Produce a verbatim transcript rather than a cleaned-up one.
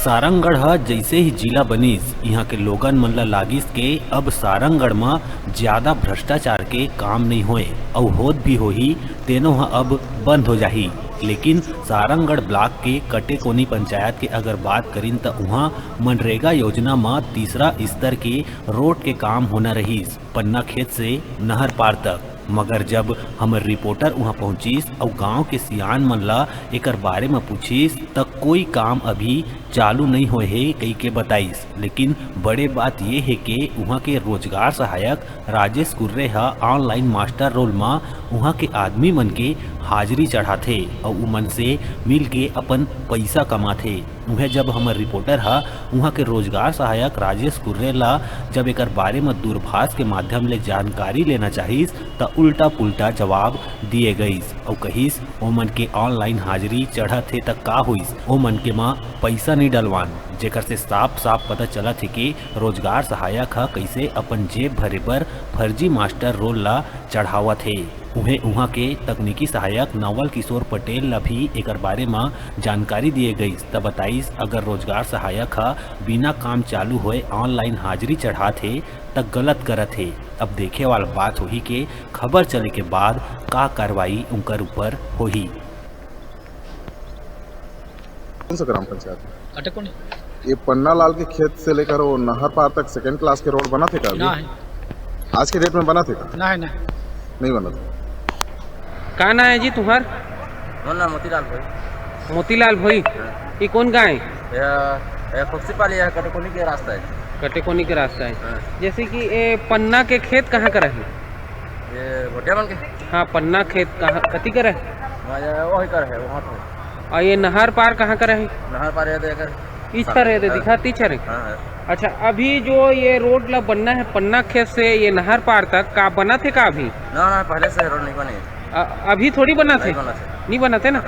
सारंगढ़ ह जइसे ही जिला बनिस, इहाँ के लोगन मन ल लागिस के अब सारंगढ़ म ज्यादा भ्रष्टाचार के काम नइ होय, अउ होत भी होही, तेनो ह अब बंद हो जाही। लेकिन सारंगढ़ ब्लॉक के कटेकोनी पंचायत के अगर बात करिन, त उहाँ मनरेगा योजना म तीसरा स्तर के रोड के काम होना रहिस, पन्ना खेत से नहर पार तक। मगर जब हमर रिपोर्टर उहाँ पहुँचिस अउ गांव के सियान मन ला एकर बारे म पूछिस, त कोई काम अभी चालू नइ होए हे कहिके बताइस। लेकिन बड़े बात ये हे के उहाँ के रोजगार सहायक राजेश कुर्रे ह ऑनलाइन मास्टर रोल म उहाँ के आदमी मन के हाजिरी चढ़ाथे अउ उमन से मिल के अपन पइसा कमाथे। उहें, जब हमर रिपोर्टर ह उहाँ के रोजगार सहायक राजेश कुर्रे ला जब एकर बारे म दूरभाष के माध्यम ले जानकारी लेना चाहिस, त उल्टा-पुल्टा जवाब दिए गइस अउ कहिस, "ओमन के ऑनलाइन हाजिरी चढ़त हे, त का होइस? ओ मनके म पइसा नइ डलवान," जेकर से साफ-साफ पता चलत हे कि रोजगार सहायक ह कइसे अपन जेब भरे बर फर्जी मास्टर रोल ला चढ़ावत हे। उहें, उहाँ के तकनीकी सहायक नवल किशोर पटेल ला भी एकर बारे म जानकारी दिए गइस, त बताइस, अगर रोजगार सहायक ह बिना काम चालू होए ऑनलाइन हाजिरी चढ़ात हे, त गलत करत हे। अब देखे वाला बात होही के खबर चले के बाद का कार्रवाई उनकर ऊपर होही। कौन सा ग्राम पंचायत है? कटेकोनी। ये पन्ना लाल के खेत से लेकर वो नहर पार तक सेकंड क्लास के रोड बना थे का अभी? ना है। आज के डेट में बना थे का? ना है, ना। नहीं बना था। का नाम है जी तुम्हार? मोर नाम मोतीलाल भाई। मोतीलाल भाई, हाँ। ये कौन गाँव है? ये, ये खुक्सीपाली है, कटेकोनी के रास्ता है। कटेकोनी के रास्ता है। हाँ। जैसे कि ये पन्ना के खेत कहाँ कर है? ये भोटिया मन के? हाँ, पन्ना खेत कहाँ, कति कर है? हाँ, ये वही कर है, वहाँ पे। और ये नहर पार कहाँ कर है? नहर पार ये तो एकर इस पर है, तो हाँ। दिखा, तीच है। हाँ, हाँ। अच्छा, अभी जो ये रोड ला बनना है पन्ना खेत से ये नहर पार तक, का बना थे का अभी? ना, ना, पहले से रोड नहीं बने। अ-, अभी थोड़ी बना थे? नहीं बना थे। नहीं बना थे ना?